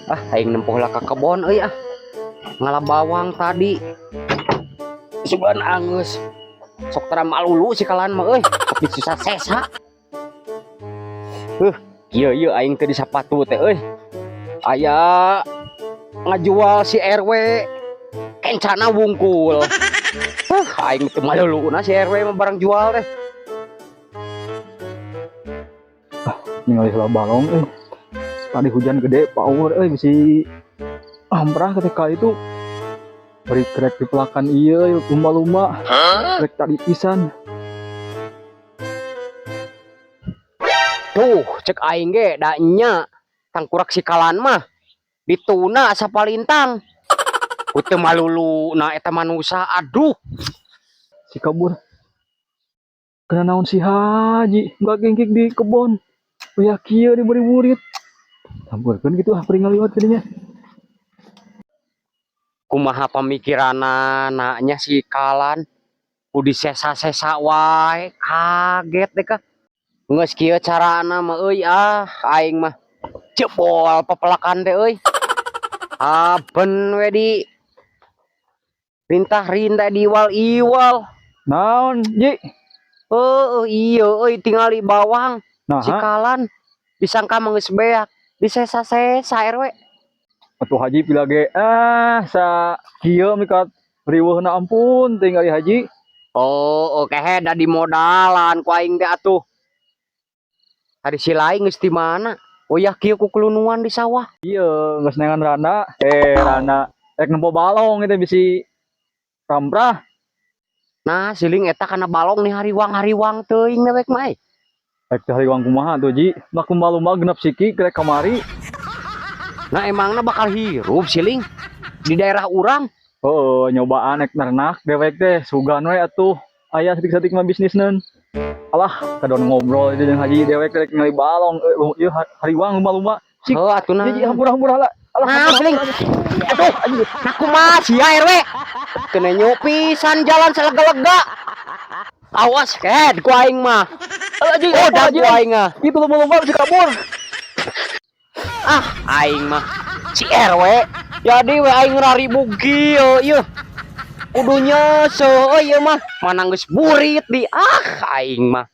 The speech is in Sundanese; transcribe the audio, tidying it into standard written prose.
Ah, aing nempoh lah ka kebon euy ah. Ngala bawang tadi. Sugan angeus. Sok tara malulu si kalan mah euy. Tapi susah sesa. Kieu ieu aing teh di sapatu teh euy. Aya ngajual si RW kencana wungkul. Aing teu maluluna si RW mah barang jual teh. Ningali heula balong euy. Tadi hujan gede power euy, bisi amprah ketika itu beri krek di pelakan ieu lumba-lumba rek tadi pisan. Tuh, cek aing ge da nya tangkurak si kalan mah dituna sapalintang. Ku teu maluluna eta manusa, aduh. Si kabur kena naon si haji nggak gengkik di kebon ya kieu diberi murid tampurkeun gitu ah pering ngaliwat tadinya. Kumaha pamikiranana nya si kalan ku disesa-sesa wae, kaget deh kah. Geus kieu carana mah euy, ah aing mah jebol pepelakan teh euy. Aben we di rintah-rintah diwal-iwal. Naon ji? Heeh, iya euy, tingali bawang nah si kalan disangka mah geus beak disesa-sesa RW. Atuh haji pila ge ah sa kieu mikat riweuhna, ampun tinggali haji. Oh, oke, da di modalan ku aing teh atuh. Hari si lain geus di mana? Oh ya, kieu ku kulunuan di sawah. Iya, geus neangan rana, rana rek nempo balong itu bisi ramprah. Nah, siling eta kana balong nih hariwang-hariwang teuing dewek mah. Rek teh hariwang kumaha tuh ji? Mak lumba-lumba genep siki rek kamari. Nah, emangna bakal hirup siling di daerah urang? Oh, nyobaan rek nernak dewek teh sugan we atuh aya satik-satik mah bisnisneun. Alah, kadon ngobrol itu jeung haji dewek rek ningali balong ieu hariwang lumba-lumba. Sik, Heuh atuh nah. ji hampura-hampura lah. Alah, Nah, siling. Aduh, nah kumaha sia RW? Kena nyopisan jalan selega-lega. Awas ked ku aing mah. Haji, Oh, dah haji. ku aing ah. Itu lumba-lumba bisa kabur. Ah, aing mah si RW. Jadi we aing raribug kieu ieu. Kudu nyeuseuh euy ieu mah. Mana geus burit di ah aing mah.